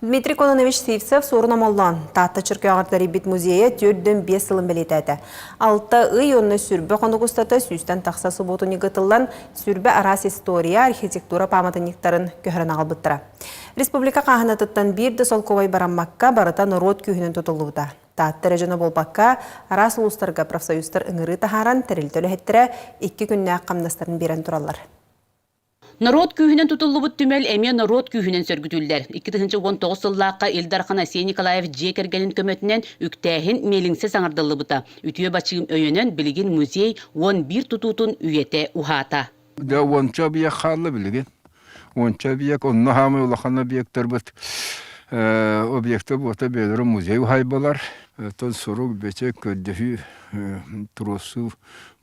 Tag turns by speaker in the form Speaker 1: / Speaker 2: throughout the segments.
Speaker 1: Дмитрий Кононович Сивцев Суорун Омоллоон Таатта Чөркөөҕөр тэрийбит музейа 45 сылын бэлиэтээтэ. Алта ый уонна сүрбэ хонук устата сүүстэн тахса субуотунньук ытыллан, сүрбэ араас история, архитектура пааматынньыктарын көһөрөн аҕалбыттара. Республика хааһынатыттан биир да солкуобай бараммакка, барыта норуот күүһүнэн тутуллубута. Таатта эрэ дьоно буолбакка, араас улуустарга профсоюзтар ыҥырыы таһааран, тэрилтэ үлэһиттэрэ икки күннээх хамнастарын биэрэн тураллар.
Speaker 2: Норуот күүһүнэн тутуллубут түмэл эмиэ норуот күүһүнэн сөргүтүллэр. 2019 сыллаахха Ил Дархан Айсен Николаев дьиэ кэргэнин көмөтүнэн үктээһин миэлиҥсэ саҥардыллыбыта. Үтүө бачыым өйөнөн билигин музей 11 тутуутун үйэтэ уһаата.
Speaker 3: Дьэ уонча объект хаалла билигин. Уонча объект, онно хаамай улахан объектарбыт объекта буота бэйэлэрэ музей уһайбалар. Оттон сурук, бэчэк, көрдөһүү, туруорсуу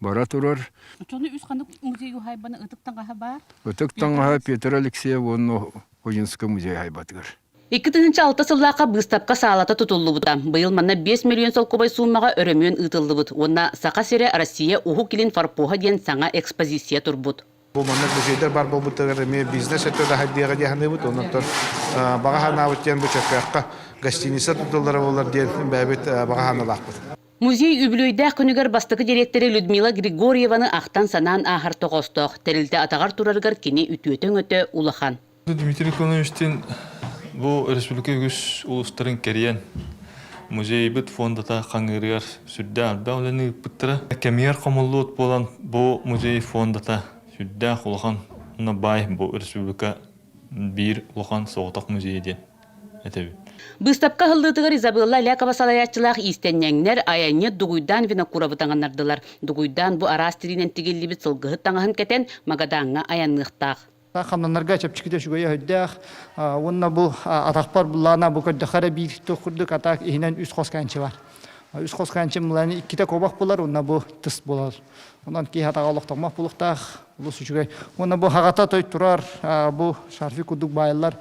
Speaker 3: бара турар.
Speaker 2: Оччону үс ханнык музей уһаайбаны Ытык Таҥаһа баар?
Speaker 3: Ытык Таҥаһа Петр Алексеев уонна Ойунскай музей уһаайбатыгар.
Speaker 2: 2006 сыллаахха быыстапка саалата тутуллубута. Быйыл манна 5 миллион солкуобай сууммаҕа өрөмүөн ыытыллыбыт уонна Саха сирэ Россия Уһук Илин форпоһа диэн саҥа экспозиция турбут.
Speaker 4: Бу маннык музейдар бар буолбуттарыгар эмиэ бизнес өттө да хайдыаҕа дии саныыбыт. Онон баҕа санаабыт диэн бу Чөркөөххө гостиница тутуллара буолар диэн бэйэбит баҕа санаалаахпыт.
Speaker 2: Музей үбүлүөйдээх күнүгэр бастакы дириэктэри Людмила Григорьеваны ахтан-санаан ааһар тоҕоостоох. Тэрилтэ атаҕар турарыгар кини үтүөтэ-өҥөтө улахан.
Speaker 5: Дмитрий Коновичтин бу республика үгүс улуустарын кэрийэн музейбыт фондата хаҥыырыгар сүрдээх элбэх үлэни ыыппыттара. Кэмигэр хомуллубут буолан бу музей фондата сүрдээх улахан уонна баай бу республика биир улахан соҕотох музейа диэн этэбит.
Speaker 2: Быыстапка аһыллыытыгар Изабелла Алякова салайааччылаах иистэнньэҥнэр айанньыт Дугуйдаан Винокуровы таҥыннардылар. Дугуйдаан бу араас тириинэн тигиллибит сылгыһыт таҥаһын кэтэн Магадаҥҥа айанныахтаах.
Speaker 6: Хамнанарга чэпчэкитэ үчүгэйэ өйдөөх уонна бу атахпар буллаана бу көрдөххө эрэ биир туох курдук атаак иһинэн үс хос кээнчи бар. Үс хос кээнчи мыланы иккитэ куобах булар уонна бу тыс булар. Онон киһи атаҕа олохтоммох булуктаах олус үчүгэй. Уонна бу хаҕата той турар бу шарфик курдук баайыллар.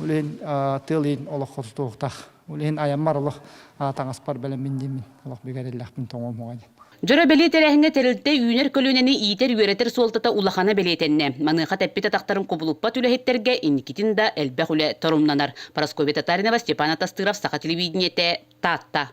Speaker 6: Ол иһин тыал иһин олох тутуохтаах. Ол иһин айаммар олох таҥаспар бэлэммин диэммин олох бүгэриллэхпин тоҥуом уоҕа диэн.
Speaker 2: Дьоро бэлиэ тэрээһиҥҥэ тэрилтэ үүнэр көлүөнэни иитэр-үөрэтэр суолтата улахана бэлиэтэннэ. Маныаха тэппит атахтарын кубулуппат үлэһиттэргэ инникитин да элбэх үлэ торумнанар. Парасковья Татаринова, Степан Атастыров, Саха телевидениетэ, Таатта.